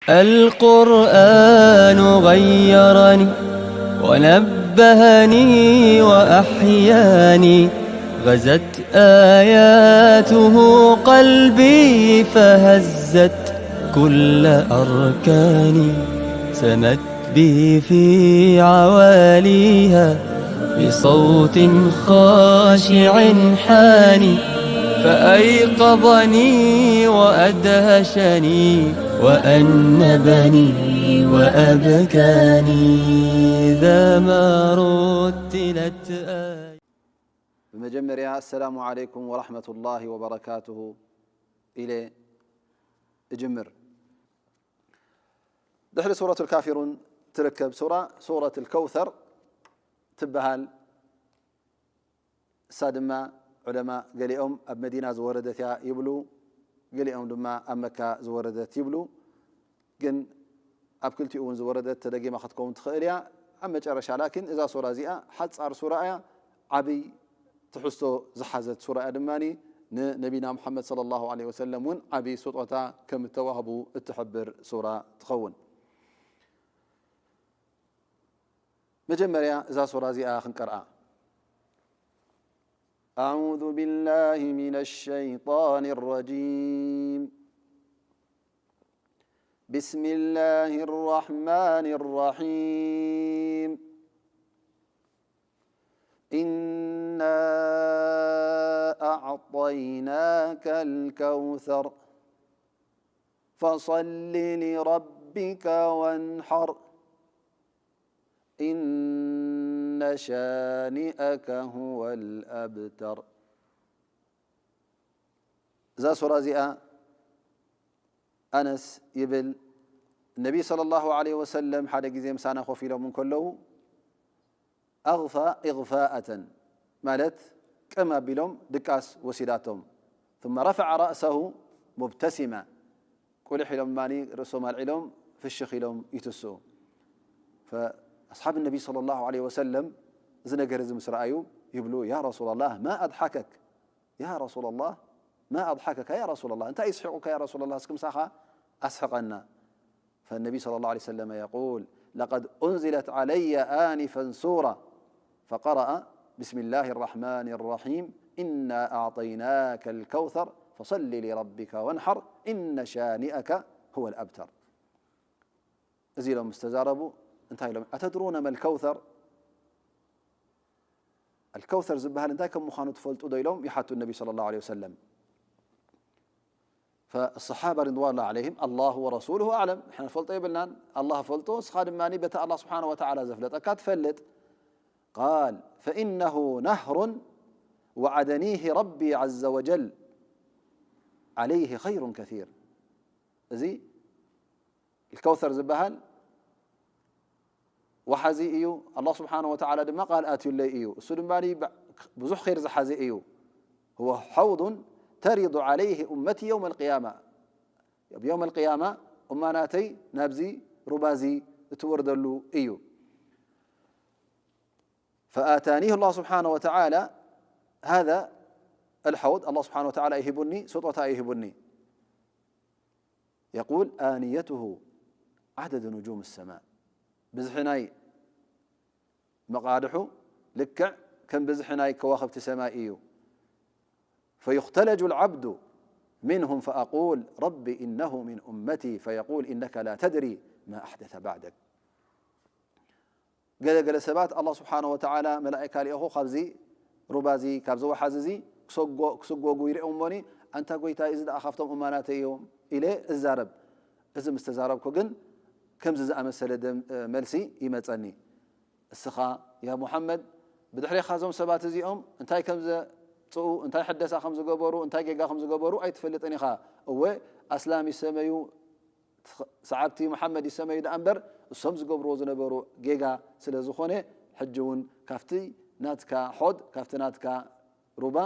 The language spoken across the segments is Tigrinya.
القرآن غيرني ونبهني وأحياني، غزت آياته قلبي فهزت كل أركاني، سمت بي في عواليها بصوت خاشع حاني، فأيقظني وأدهشني وأنبني وأبكاني إذا ما رتلت آية. ብመጀመርያ ኣሰላሙ ዓለይኩም ወራሕመቱላሂ ወበረካቱሁ ኢለ እጅምር። ድሕሪ ሱረቱል ካፊሩን ትርከብ ሱራ ሱረቱል ከውሰር ትበሃል። እሳ ድማ ዑለማ ገሊኦም ኣብ መዲና ዝወረደት እያ ይብሉ፣ ገሊኦም ድማ ኣብ መካ ዝወረደት ይብሉ። ግን ኣብ ክልቲኡ እውን ዝወረደት ተደጊማ ክትከውን ትኽእል እያ። ኣብ መጨረሻ ላኪን እዛ ሱራ እዚኣ ሓጻር ሱራ እያ፣ ዓብይ ትሕዝቶ ዝሓዘት ሱራ እያ። ድማ ንነቢና ሙሓመድ ሰለላሁ ዐለይሂ ወሰለም እውን ዓብይ ስጦታ ከም እተዋህቡ እትሕብር ሱራ ትኸውን። መጀመርያ እዛ ሱራ እዚኣ ክንቀርኣ። أعوذ بالله من الشيطان الرجيم. بسم الله الرحمن الرحيم. إنا أعطيناك الكوثر. فصل لربك وانحر. إن شانئك هو الأبتر. እዛ ሱራ እዚኣ ኣነስ ይብል፣ ነቢ ሰለላሁ ዐለይሂ ወሰለም ሓደ ግዜ ምሳና ኮፍ ኢሎም እንከለዉ፣ ኣግፋ ኢግፋኣተን፣ ማለት ቅም ኣቢሎም ድቃስ ወሲዳቶም። ثم رفع رأسه مبتسما، ቁልሕ ኢሎም ድማ ርእሶም ኣልዒሎም ፍሽኽ ኢሎም ይትስኡ። ፈኣስሓብ ነቢ ሰለላሁ ዐለይሂ ወሰለም እዚ ነገር እዚ ምስ ረኣዩ ይብሉ፣ ያ ረሱላላህ ማ ኣድሓከክ፣ ያ ረሱላላህ ማ ኣድሓከካ፣ ያ ረሱላላህ እንታይ ይስሒቑካ፣ ያ ረሱላላህ እስኪ ምሳኻ ኣስሕቐና። فالنبي صلى الله عليه وسلم يقول: لقد أنزلت علي آنفا سورة، فقرأ: بسم الله الرحمن الرحيم، إنا أعطيناك الكوثر، فصل لربك وانحر، إن شانئك هو الأبتر. እዚ ኢሎም ምስ ተዛረቡ እንታይ ኢሎም? أتدرون ما الكوثر؟ ኣልከውሰር ዝበሃል እንታይ ከም ምዃኑ ትፈልጡ ዶ? ኢሎም ይሓቱ ነቢ ሰለላሁ ዐለይሂ ወሰለም። ፈሰሓባ ሪድዋኑላሂ ዐለይሂም፣ ኣላሁ ወረሱሉሁ ኣዕለም፣ ንሕና ንፈልጦ የብልናን፣ ኣላህ ፈልጦ፣ ንስኻ ድማ በቲ ኣላህ ስብሓነ ወተዓላ ዘፍለጠካ ትፈልጥ። ቃል ፈኢነሁ ነህሩን ወዐደኒሂ ረቢ ዐዘ ወጀል ዐለይሂ ኸይሩን ከሲር። እዚ ከውሰር ዝበሃል ወሓዚ እዩ። ኣላህ ስብሓነ ወተዓላ ድማ ቃል ኣትዩለይ እዩ። እሱ ድማ ብዙሕ ኸይር ዝሓዘ እዩ። هو حوض ترد عليه أمتي يوم القيامة። ኣብ የውም ኣልቅያማ እማናተይ ናብዚ ሩባዚ እትወርደሉ እዩ። فآتانيه الله سبحانه وتعالى هذا الحوض። ኣላህ ስብሓነ ወተዓላ ይሂቡኒ፣ ስጦታ ይሂቡኒ። يقول: آنيته عدد نجوم السماء። ብዝሒ ናይ መቓድሑ ልክዕ ከም ብዝሒ ናይ ከዋኽብቲ ሰማይ እዩ። فيختلج العبد منهم فأقول: رب إنه من أمتي، فيقول: إنك لا تدري ما أحدث بعدك። ገለ ገለ ሰባት ኣላህ ስብሓነ ወተዓላ መላእካ ልኢኹ ካብዚ ሩባ እዚ፣ ካብዚ ወሓዚ እዚ ክሰጎ-፣ ክስጎጉ ይርእዩ እሞኒ፣ ኣንታ ጎይታይ፣ እዚ ደኣ ካብቶም እማናተይ እዮም ኢለ እዛረብ። እዚ ምስ ተዛረብኩ ግን ከምዚ ዝኣመሰለ ደም-፣ መልሲ ይመጸኒ። እስኻ ያ ሙሓመድ ብድሕሬኻ እዞም ሰባት እዚኦም እንታይ ከም ዘምጽኡ፣ እንታይ ሕደሳ ከም ዝገበሩ፣ እንታይ ጌጋ ከም ዝገበሩ ኣይትፈልጥን ኢኻ። እወ ኣስላም ይሰመዩ፣ ሰዓብቲ መሓመድ ይሰመዩ ደኣ እምበር፣ እሶም ዝገብርዎ ዝነበሩ ጌጋ ስለ ዝኾነ፣ ሕጂ እውን ካብቲ ናትካ ሖድ፣ ካብቲ ናትካ ሩባ፣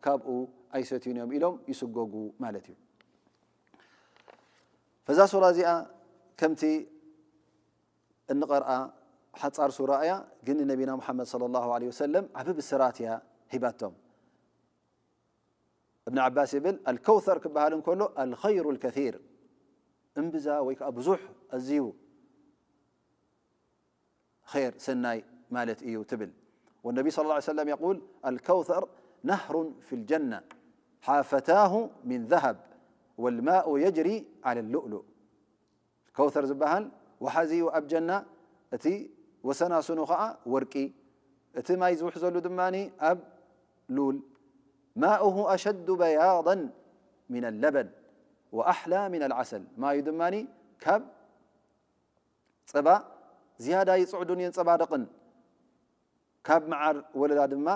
ካብኡ ኣይሰትዩን እዮም ኢሎም ይስጎጉ ማለት እዩ። ፈዛ ሱራ እዚኣ ከምቲ እንቐርኣ ሓጻር ሱራ እያ፣ ግን ንነቢና ሙሓመድ ሰለላሁ ዐለይሂ ወሰለም ዓቢ ብስራት እያ ሂባቶም። እብን ዓባስ ይብል፣ ኣልከውሰር ክበሃል እንከሎ ኣልኸይሩ ልከሲር፣ እምብዛ ወይ ከዓ ብዙሕ ኣዝዩ ር ሰናይ ማለት እዩ ትብል። والنبي صلى الله عليه وسلم يقول: الكوثر نهر في الجنة حافتاه من ذهب والماء يجري على اللؤلؤ. ከውተር ዝበሃል ወሓዚ እዩ ኣብ ጀና። እቲ ወሰናስኑ ኸዓ ወርቂ፣ እቲ ማይ ዝውሕዘሉ ድማ ኣብ ሉል። ماؤه أشد بياضا من اللبن وأحلى من العسل. ማዩ ድማ ካብ ጸባ ዝያዳ ይጽዕዱን የንጸባርቕን፣ ካብ መዓር ወለላ ድማ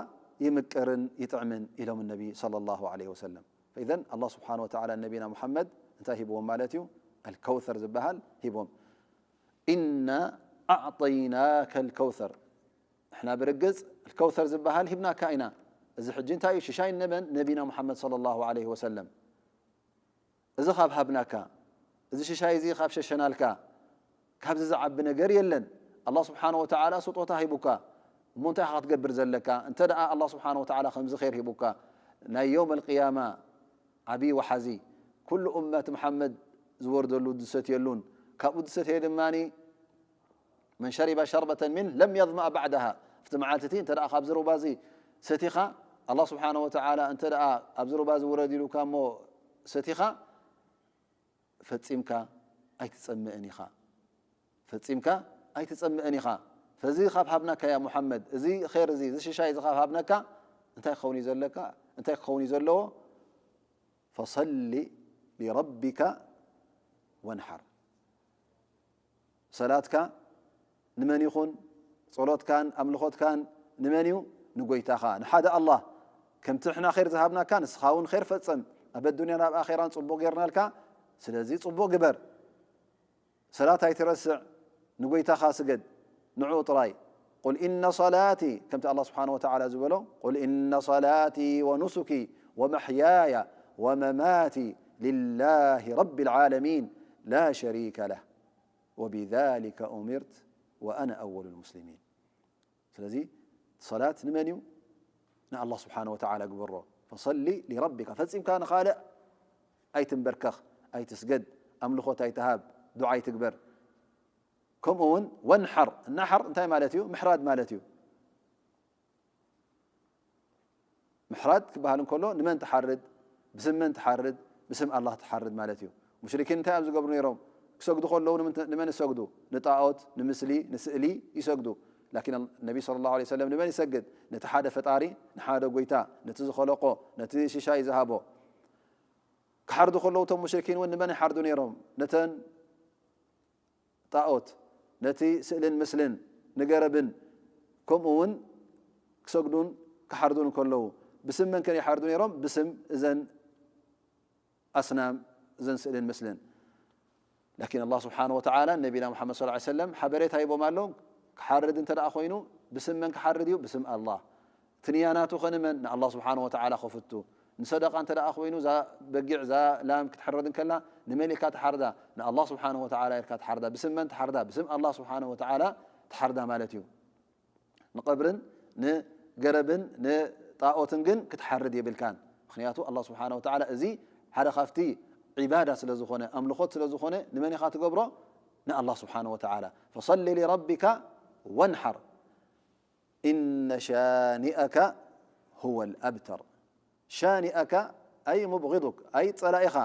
ይምቅርን ይጥዕምን ኢሎም ነቢ صلى الله عليه وسلم። فإذا الله سبحانه وتعالى ነቢና ሙሓመድ እንታይ ሂብዎም ማለት እዩ? ኣልከውተር ዝበሃል ሂቦም። إنا أعطيناك الكوثر። ንሕና ብርግጽ ኣልከውተር ዝበሃል ሂብናካ ኢና። እዚ ሕጂ እንታይ እዩ? ሽሻይ ነበን ነቢና ሙሓመድ صلى الله عليه وسلم። እዚ ካብ ሃብናካ፣ እዚ ሽሻይ እዚ ካብ ሸሸናልካ፣ ካብዚ ዝዓቢ ነገር የለን። ኣላህ ስብሓነ ወተዓላ ስጦታ ሂቡካ፣ እሞ እንታይ ኢኻ ክትገብር ዘለካ? እንተ ደኣ ኣላህ ስብሓነ ወተዓላ ከምዚ ኸይር ሂቡካ፣ ናይ የውመል ቅያማ ዓብዪ ወሓዚ፣ ኩሉ እመት መሓመድ ዝወርደሉ ዝሰትየሉን፣ ካብኡ ዝሰትየ ድማ من شرب شربة منه لم يظمأ بعدها። ኣብቲ መዓልቲ እቲ እንተ ደኣ ካብዚ ሩባ እዚ ሰቲኻ፣ ኣላህ ስብሓነ ወተዓላ እንተ ደኣ ኣብዚ ሩባ እዚ ውረድ ኢሉካ እሞ ሰቲኻ፣ ፈጺምካ ኣይትጸምእን ኢኻ። ፈጺምካ ኣይትጸምእን ኢኻ። ፈዚ ካብ ሃብናካ ያ ሙሓመድ፣ እዚ ኸይር እዚ፣ እዚ ሽሻይ እዚ ካብ ሃብናካ፣ እንታይ ክኸውን እዩ ዘለካ? እንታይ ክኸውን እዩ ዘለዎ? فصل لربك وانحر። ሰላትካ ንመን ይኹን? ጸሎትካን ኣምልኾትካን ንመን እዩ? ንጎይታኻ፣ ንሓደ ኣላህ። ከምቲ ሕና ኸይር ዝሃብናካ፣ ንስኻ እውን ኸይር ፈጸም። ኣብ ኣዱንያን ኣብ ኣኼራን ጽቡቕ ጌርናልካ፣ ስለዚ ጽቡቕ ግበር። ሰላት ኣይትረስዕ፣ ንጎይታኻ ስገድ፣ ንዕኡ ጥራይ። قل إن صلاتي፣ ከምቲ ኣላህ ስብሓነ ወተዓላ ዝበሎ፣ قل إن صلاتي ونسكي ومحياي ومماتي لله رب العالمين لا شريك له وبذلك أمرت وأنا أول المسلمين። ስለዚ ሰላት ንመን እዩ? ንኣላህ ስብሓነ ወተዓላ ግበሮ። فصل لربك፣ ፈጺምካ ንኻልእ ኣይትንበርከኽ፣ ኣይትስገድ፣ ኣምልኾት ኣይትሃብ፣ ዱዓ ኣይትግበር። ከምኡ እውን ወንሓር፣ ናሓር እንታይ ማለት እዩ? ምሕራድ ማለት እዩ። ምሕራድ ክበሃል እንከሎ ንመን ትሓርድ? ብስም መን ትሓርድ? ብስም ኣላህ ትሓርድ ማለት እዩ። ሙሽሪኪን እንታይ እዮም ዝገብሩ ነይሮም? ክሰግዱ ከለዉ ንምንተ-፣ ንመን ይሰግዱ? ንጣኦት፣ ንምስሊ፣ ንስእሊ ይሰግዱ። ላኪን ነቢ ሰለላሁ ዐለይሂ ወሰለም ንመን ይሰግድ? ነቲ ሓደ ፈጣሪ፣ ንሓደ ጎይታ፣ ነቲ ዝኸለቆ፣ ነቲ ሽሻይ ዝሃቦ። ክሓርዱ ከለዉ እቶም ሙሽሪኪን እውን ንመን ይሓርዱ ነይሮም? ነተን ጣኦት፣ ነቲ ስእልን ምስልን፣ ንገረብን፣ ከምኡ እውን ክሰግዱን ክሓርዱን ከለዉ፣ ብስም መን ከ ይሓርዱ ነይሮም? ብስም እዘን ኣስናም፣ እዘን ስእልን ምስልን። ላኪን ኣላህ ስብሓነ ወተዓላ ነቢና ሙሓመድ ሰለላሁ ዐለይሂ ወሰለም ሓበሬታ ሂቦም ኣለዉ። ክሓርድ እንተ ደኣ ኮይኑ፣ ብስም መን ክሓርድ እዩ? ብስም ኣላህ። እቲ ንያ ናቱ ኸ ንመን? ንኣላህ ስብሓነ ወተዓላ ከፍቱ። ንሰደቃ እንተ ደኣ ኮይኑ፣ እዛ በጊዕ፣ እዛ ላም ክትሕረድ እንከላ፣ ንመን ኢልካ ትሓርዳ? ንኣላህ ስብሓነ ወተዓላ ኢልካ ትሓርዳ። ብስም መን ትሓርዳ? ብስም ኣላህ ስብሓነ ወተዓላ ትሓርዳ ማለት እዩ። ንቐብርን ንገረብን ንጣኦትን ግን ክትሓርድ የብልካን። ምኽንያቱ ኣላህ ስብሓነ ወተዓላ እዚ ሓደ ካብቲ ዒባዳ ስለ ዝኾነ፣ ኣምልኾት ስለ ዝኾነ፣ ንመን ኢኻ ትገብሮ? ንኣላህ ስብሓነ ወተዓላ። ፈሰሊ ሊረቢካ ወንሓር። ኢነ ሻኒአከ ሁወል ኣብተር። ሻኒአከ ኣይ ሙብጊዱክ፣ ኣይ ጸላኢኻ፣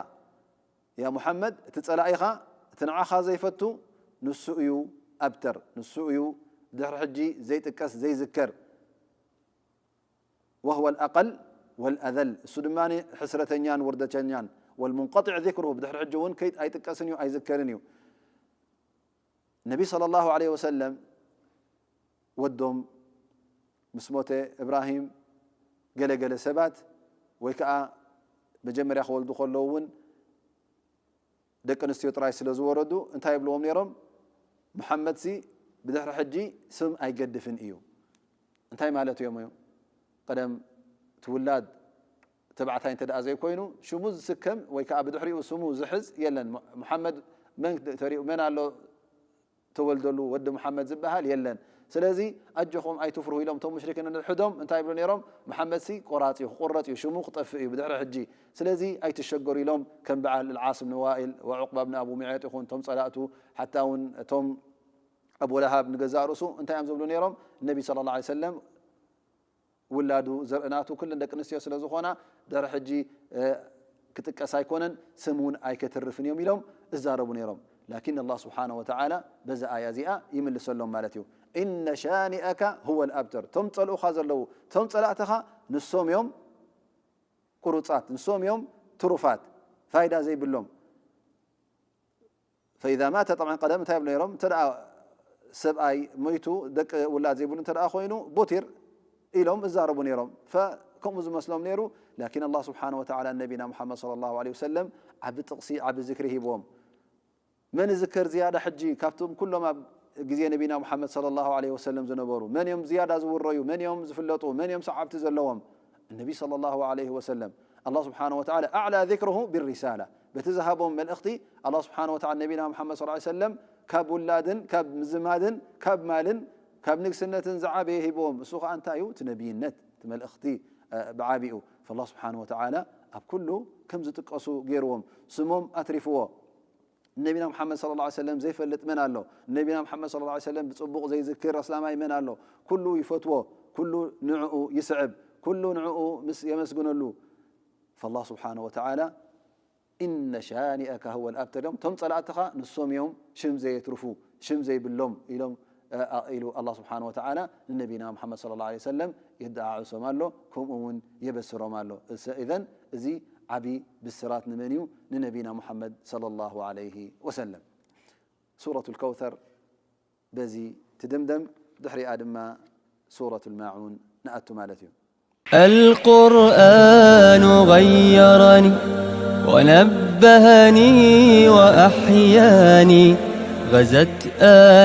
ያ ሙሓመድ፣ እቲ ጸላኢኻ፣ እቲ ንዓኻ ዘይፈቱ፣ ንሱ እዩ ኣብተር፣ ንሱ እዩ ድሕሪ ሕጂ ዘይጥቀስ፣ ዘይዝከር። ወሁወል ኣቀል ወልኣዘል፣ እሱ ድማ ሕስረተኛን ውርደተኛን፣ ወልሙንቀጢዕ ዚክሩሁ፣ ብድሕሪ ሕጂ እውን ከይ-፣ ኣይጥቀስን እዩ፣ ኣይዝከርን እዩ። ነቢ ሰለላሁ ዐለይሂ ወሰለም ወዶም ምስ ሞተ፣ እብራሂም፣ ገለ ገለ ሰባት ወይ ከዓ መጀመርያ ክወልዱ ከለዉ እውን ደቂ ኣንስትዮ ጥራይ ስለ ዝወረዱ እንታይ ይብልዎም ነይሮም? መሓመድሲ ብድሕሪ ሕጂ ስም ኣይገድፍን እዩ። እንታይ ማለት እዮም? ቀደም እቲ ውላድ ተባዕታይ እንተ ደኣ ዘይኮይኑ ሽሙ ዝስከም ወይ ከዓ ብድሕሪኡ ስሙ ዝሕዝ የለን። መሓመድ መን ተሪኡ፣ መን ኣሎ ተወልደሉ ወዲ መሓመድ ዝበሃል የለን። ስለዚ ኣጆኹም ኣይትፍርሁ ኢሎም እቶም ሙሽሪኪን ንድሕዶም እንታይ ይብሉ ነይሮም? መሓመድ ሲ ቆራጽ እዩ፣ ክቁረጽ እዩ፣ ሽሙ ክጠፍእ እዩ ብድሕሪ ሕጂ። ስለዚ ኣይትሸገሩ ኢሎም ከም በዓል ኣልዓስ ብን ዋኢል ወዑቅባ ብን ኣቡ ሚዐጥ ይኹን እቶም ጸላእቱ ሓታ እውን እቶም ኣቡ ለሃብ ንገዛእ ርእሱ እንታይ እዮም ዝብሉ ነይሮም? ነቢ ሰለላሁ ዐለይሂ ወሰለም ውላዱ ዘርኢ ናቱ ኩለን ደቂ ኣንስትዮ ስለ ዝኾና ድሕሪ ሕጂ ክጥቀስ ኣይኮነን፣ ስም እውን ኣይከትርፍን እዮም ኢሎም እዛረቡ ነይሮም። ላኪን ኣላህ ስብሓነ ወተዓላ በዛ ኣያ እዚኣ ይምልሰሎም ማለት እዩ። ኢነ ሻኒአካ ሁወል ኣብተር፣ ቶም ጸልኡኻ ዘለዉ ቶም ጸላእትኻ ንሶም እዮም ቁሩጻት፣ ንሶም እዮም ትሩፋት፣ ፋይዳ ዘይብሎም። ፈኢዛ ማተ ጠብዓን ቀደም እንታይ ይብሉ ነይሮም? እንተ ደኣ ሰብኣይ ሞይቱ ደቂ ውላድ ዘይብሉ እንተ ደኣ ኮይኑ ቡቲር ኢሎም እዛረቡ ነይሮም። ከምኡ ዝመስሎም ነይሩ። ላኪን ኣላህ ስብሓነ ወተዓላ ነቢና ሙሓመድ ሰለላሁ ዐለይሂ ወሰለም ዓቢ ጥቕሲ ዓቢ ዝክሪ ሂብዎም። መን ይዝከር ዝያዳ ሕጂ ካብቶም ኩሎም ኣብ ግዜ ነቢና ሙሓመድ ሰለላሁ ዐለይሂ ወሰለም ዝነበሩ መን እዮም ዝያዳ ዝውረዩ? መን እዮም ዝፍለጡ? መን እዮም ሰዓብቲ ዘለዎም? ነቢ ሰለላሁ ዐለይሂ ወሰለም ኣላህ ስብሓነ ወተዓላ ኣዕላ ዚክርሁ ቢሪሳላ በቲ ዝሃቦም መልእኽቲ ኣላህ ስብሓነ ወተዓላ ነቢና ሙሓመድ ሰለላሁ ዐለይሂ ወሰለም ካብ ውላድን ካብ ምዝማድን ካብ ማልን ካብ ንግስነትን ዝዓበየ ሂብዎም። እሱ ኸዓ እንታይ እዩ? እቲ ነቢይነት፣ እቲ መልእኽቲ ብዓቢኡ ፈላህ ስብሓነ ወተዓላ ኣብ ኩሉ ከም ዝጥቀሱ ገይርዎም፣ ስሞም ኣትሪፍዎ። ነቢና ሙሓመድ ሰለላሁ ዐለይሂ ወሰለም ዘይፈልጥ መን ኣሎ? ነቢና ሙሓመድ ሰለላሁ ዐለይሂ ወሰለም ብጽቡቕ ዘይዝክር ኣስላማይ መን ኣሎ? ኩሉ ይፈትዎ፣ ኩሉ ንዕኡ ይስዕብ፣ ኩሉ ንዕኡ ምስ የመስግነሉ። ፈላህ ስብሓነ ወተዓላ ኢነ ሻኒአካ ሁወል ኣብተር እዮም። እቶም ጸላእትኻ ንሶም እዮም ሽም ዘየትርፉ፣ ሽም ዘይብሎም ኢሎም ኢሉ ኣላህ ስብሓነ ወተዓላ ንነቢና ሙሓመድ ሰለላሁ ዐለይሂ ወሰለም የደዓዕሶም ኣሎ፣ ከምኡ እውን የበስሮም ኣሎ። እዘን እዚ ዓቢ ብስራት ንመን እዩ? ንነቢና ሙሓመድ ሰለላሁ ዐለይሂ ወሰለም። ሱረቱል ከውተር በዚ ትድምደም፣ ድሕሪኣ ድማ ሱረቱል ማዑን ንኣቱ ማለት እዩ። القرآن غيرني ونبهني وأحياني، غزت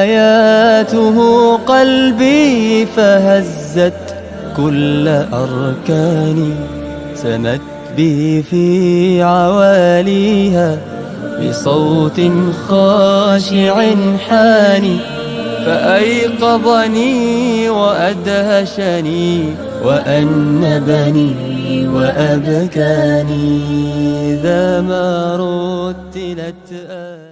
آياته قلبي فهزت كل أركاني، سمت به في عواليها بصوت خاشع حاني، فأيقظني وأدهشني وأنبني وأبكاني، إذا ما رتلت آياته.